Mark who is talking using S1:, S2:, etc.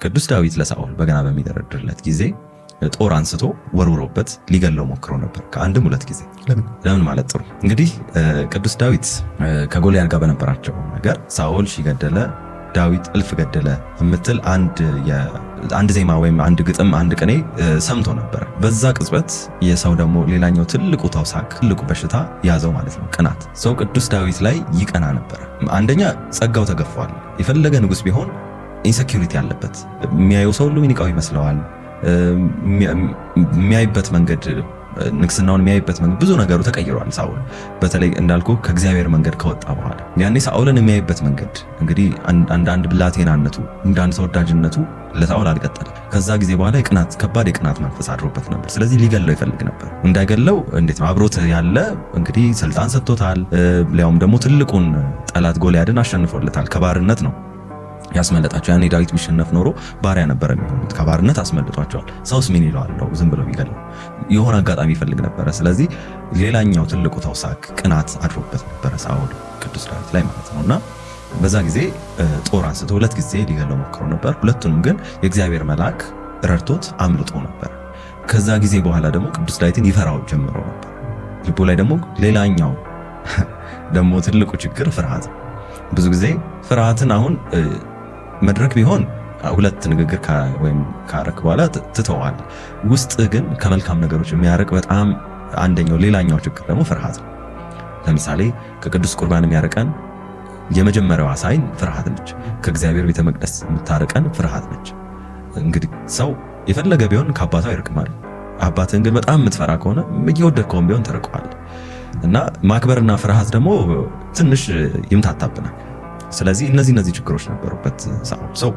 S1: ቅዱስ ዳዊት ለሳኦል በገና በሚደረድርለት ጊዜ ጦር አንስቶ ወርውሮበት ሊገለው ሞክሮ ነበር፣ ከአንድም ሁለት ጊዜ። ለምን ማለት ጥሩ እንግዲህ ቅዱስ ዳዊት ከጎልያድ ጋር በነበራቸው ነገር ሳኦል ሺህ ገደለ ዳዊት እልፍ ገደለ የምትል አንድ ዜማ ወይም አንድ ግጥም አንድ ቅኔ ሰምቶ ነበር። በዛ ቅጽበት የሰው ደግሞ ሌላኛው ትልቁ ተውሳክ ትልቁ በሽታ ያዘው ማለት ነው፣ ቅናት። ሰው ቅዱስ ዳዊት ላይ ይቀና ነበር። አንደኛ ጸጋው ተገፏል። የፈለገ ንጉስ ቢሆን insecurity አለበት። የሚያየው ሰው ሁሉ ሚንቀው ይመስለዋል። የሚያይበት መንገድ፣ ንግስናውን የሚያይበት መንገድ፣ ብዙ ነገሩ ተቀይሯል። ሳኦል በተለይ እንዳልኩ ከእግዚአብሔር መንገድ ከወጣ በኋላ ያኔ ሳኦልን የሚያይበት መንገድ እንግዲህ አንዳንድ ብላቴናነቱ፣ እንዳንድ ተወዳጅነቱ ለሳኦል አልቀጠለም። ከዛ ጊዜ በኋላ የቅናት፣ ከባድ የቅናት መንፈስ አድሮበት ነበር። ስለዚህ ሊገለው ይፈልግ ነበር። እንዳይገለው እንዴት ነው? አብሮት ያለ እንግዲህ ስልጣን ሰጥቶታል። ሊያውም ደግሞ ትልቁን ጠላት ጎልያድን አሸንፎለታል። ከባርነት ነው ያስመለጣቸው። ያኔ ዳዊት ቢሸነፍ ኖሮ ባሪያ ነበር የሚሆኑት። ከባርነት አስመልጧቸዋል። ሰውስ ምን ይለዋል ነው ዝም ብሎ ቢገለው? የሆነ አጋጣሚ ይፈልግ ነበረ። ስለዚህ ሌላኛው ትልቁ ተውሳክ ቅናት አድሮበት ነበረ ሳኦል ቅዱስ ዳዊት ላይ ማለት ነው። እና በዛ ጊዜ ጦር አንስቶ ሁለት ጊዜ ሊገለው ሞክሮ ነበር። ሁለቱንም ግን የእግዚአብሔር መልአክ ረድቶት አምልጦ ነበር። ከዛ ጊዜ በኋላ ደግሞ ቅዱስ ዳዊትን ይፈራው ጀምሮ ነበር። ልቡ ላይ ደግሞ ሌላኛው ደግሞ ትልቁ ችግር ፍርሃት ነው። ብዙ ጊዜ ፍርሃትን አሁን መድረክ ቢሆን ሁለት ንግግር ወይም ካረክ በኋላ ትተዋል። ውስጥ ግን ከመልካም ነገሮች የሚያርቅ በጣም አንደኛው ሌላኛው ችግር ደግሞ ፍርሃት ነው። ለምሳሌ ከቅዱስ ቁርባን የሚያርቀን የመጀመሪያዋ sign ፍርሃት ነች። ከእግዚአብሔር ቤተ መቅደስ የምታርቀን ፍርሃት ነች። እንግዲህ ሰው የፈለገ ቢሆን ከአባቱ አይርቅማል። አባትህን ግን በጣም የምትፈራ ከሆነ እየወደድከውም ቢሆን ትርቀዋል። እና ማክበርና ፍርሃት ደግሞ ትንሽ ይምታታብናል። ስለዚህ እነዚህ ችግሮች ነበሩበት ሳኦል። ሰው